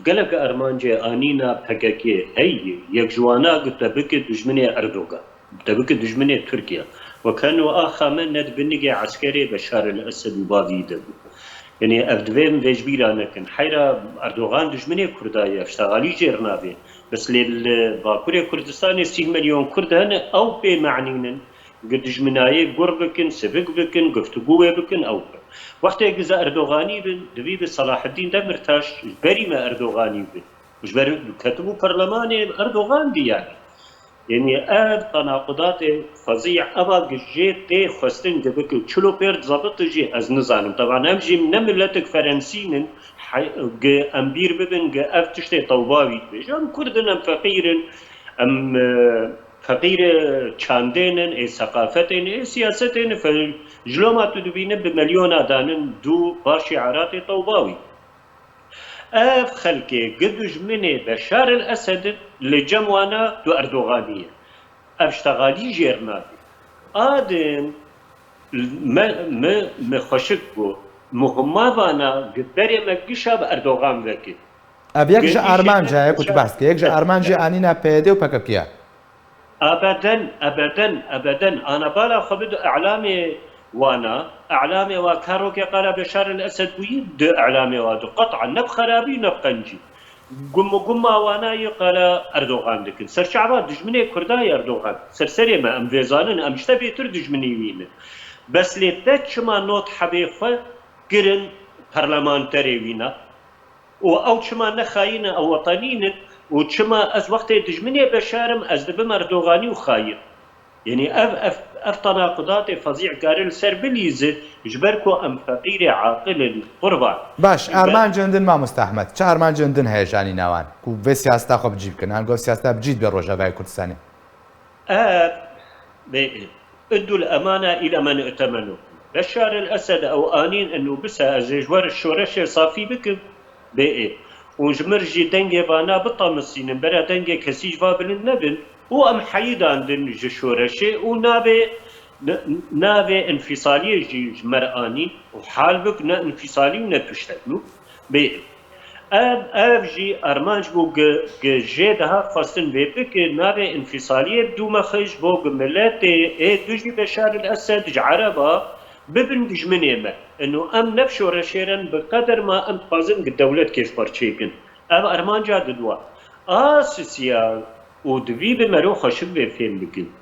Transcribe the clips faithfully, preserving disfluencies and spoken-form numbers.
Gelek armancê anîna P K K heye, yek ji wana got te bike dijminê Erdogan, te bike dijminê Tirkiye. Wek heno axa me ne di binigê eskerê Beşar el Esed û bavî de bû. Yanî ev divê em vê ji bîra nekin. Heyra Erdogan dijminê Kurda ye, ev ştaxalî jêr navê. Bes lê li Bakurê Kurdistanê sîh milyon Kurd hene, ew pê me'nînin. Gi dijminayê gur bikin, sivik bikin, guftugû wê bikin, ew bin. Wextê gi ze Erdoganî bin, divî bi Selaheddîn Demirtaş ji berî me Erdoganî bin. Ji ber ketibû perlemanê Erdogan dî yanî. Yanî ev tenaqudatê fezî eva gi jê tê xwestin gi bikin. Çil û pênc zabiti jî ez nizanim. Teban em jî ne miletik Ferensînin, gi em bîr bibin gi ev tiştê tewba wî dibêje. Em Kurd in, em feqîr in, em, e, feqîrê çandê nin, ê seqafetê nin, ê siyasetê nin, fe-, ji loma tu dibîne bi milyona danin dû paşê Iraqê tewba wî. Ev xelkê gi dijminê Beşar el Esed in, li cem wana tu Erdoganî ye. Ev ştegalî jêr nabî. Adin me, me, me xweşik bû. Muhimma vana gi berê me gişa bi Erdogan vekir. Ev yek ji Gelî armanca jêr ye ku tu behs kir. Yek ji armancê anîna P Y D û P K K ye. Ebeden, ebeden, ebeden. Ana bala xwe bidu e'lamê wana. E'lamê wa karokê qala Beşar el Esed bûyî, di e'lamê wa du. Qet'an ne bi xerabî ne bi qencî. Gum û guma wana yê qala Erdogan dikin. Serçava dijminê Kurda ye Erdogan. Ser serê me, em vê zanin, em ji te bêtir dijminî wî ne. Bes lê te çima not hebê xwe kirin parlamenterê wîna? Û ew çima ne xayîn in, ew wetanîn in û çima ez wextê dijminê Beşar im, ez dibim Erdoganî û xayîn. Yanî ev, ev, ev tenaqudatê fezî kare li ser bilîze, ji ber ku em feqîrê aqil in, qurban. Baş, armancên din mamoste Ehmed, çi armancên din heye ji anîna wan ku vê siyaseta xwe bi cî bikin, ango siyaseta bi cî dibe Rojavayê Kurdistanê? Ev, bê, Uddul emana île men i'temenu. Beşar el Esed ew anîn û bise ez ê ji we re şoreşê safî bikim, bê ê. Û ji mir jî dengê vana bitemisînin, bera dengê kesî ji va bilind nebin. Û em heyî dandin ji şoreşê û navê, n-, navê enfîsaliyê jî ji me re anîn û hal bik ne enfîsalî û ne tiştek nû. Bê. Ev, ev jî armanc bû gi, gi jê daha xwestin vê bike, navê enfîsaliyê bidûme xwe ji bo gi miletê ê dijî Beşar el Esed ji Ereba bibin dijminê me. Ino em ne bi şoreşê re in, bi qeder ma em dixwazin gi dewlet kêşparçê kin. Ev armanca didwa. A sisiya û divî bi mero xweşik vê fêm bikin.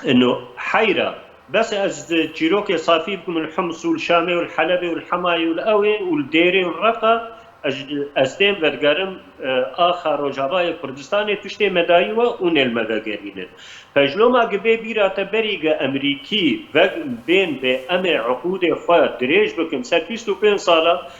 Ino heyra. Bes ez çîrokê safî bikim li Hims û li Şamê û li Helebê û li Hemayê û li ewê û li Dêrê û li Reqa, ez, ez tên vedigerim, e, axa Rojavayê Kurdistanê tiştê me dayî we û nêl me vegerînin. Pejloma gi bê bîra te berî gi Emerîkî ve bên bê em ê uqûdê xwe dirêj bikin ser bîst û pênc sala,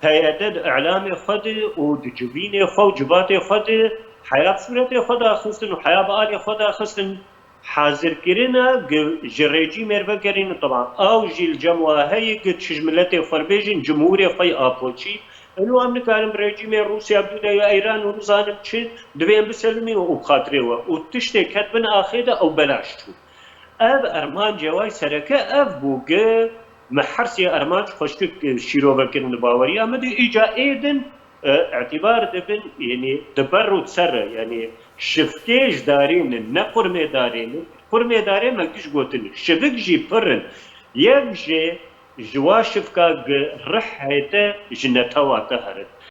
P Y D di îlamê xwe de û di civînê xwe û cibatê xwe de heya bi sûretê xwe daxistin û heya bi alê xwe daxistin, hazirkirina gi ji rejîmê re vegerînin. Teban ew jî li cem wa heye gi çi ji miletê xwe re bêjin, cimhûrê xwe yê apoçî. Ino em nikarin bi rejîmê Rûsya bidûne ya Îran û nizanim çi, divê em biselimînin û bi xatirê we. Û tiştê ket bin axê de ew belaş çû. Ev armancê wê sereke ev bû gi me her sê armanc xweşik şîrove kirin li baweriya min de, îca ê din, e, îtîbar dibin, yanî di ber û di ser re, yanî şifkê ji darê ne, ne qurmê darê ne, qurmê darê me giş gotin, şivik jî pir in. Yek jê ji wa şifka gi rih hête ji netewa te herin.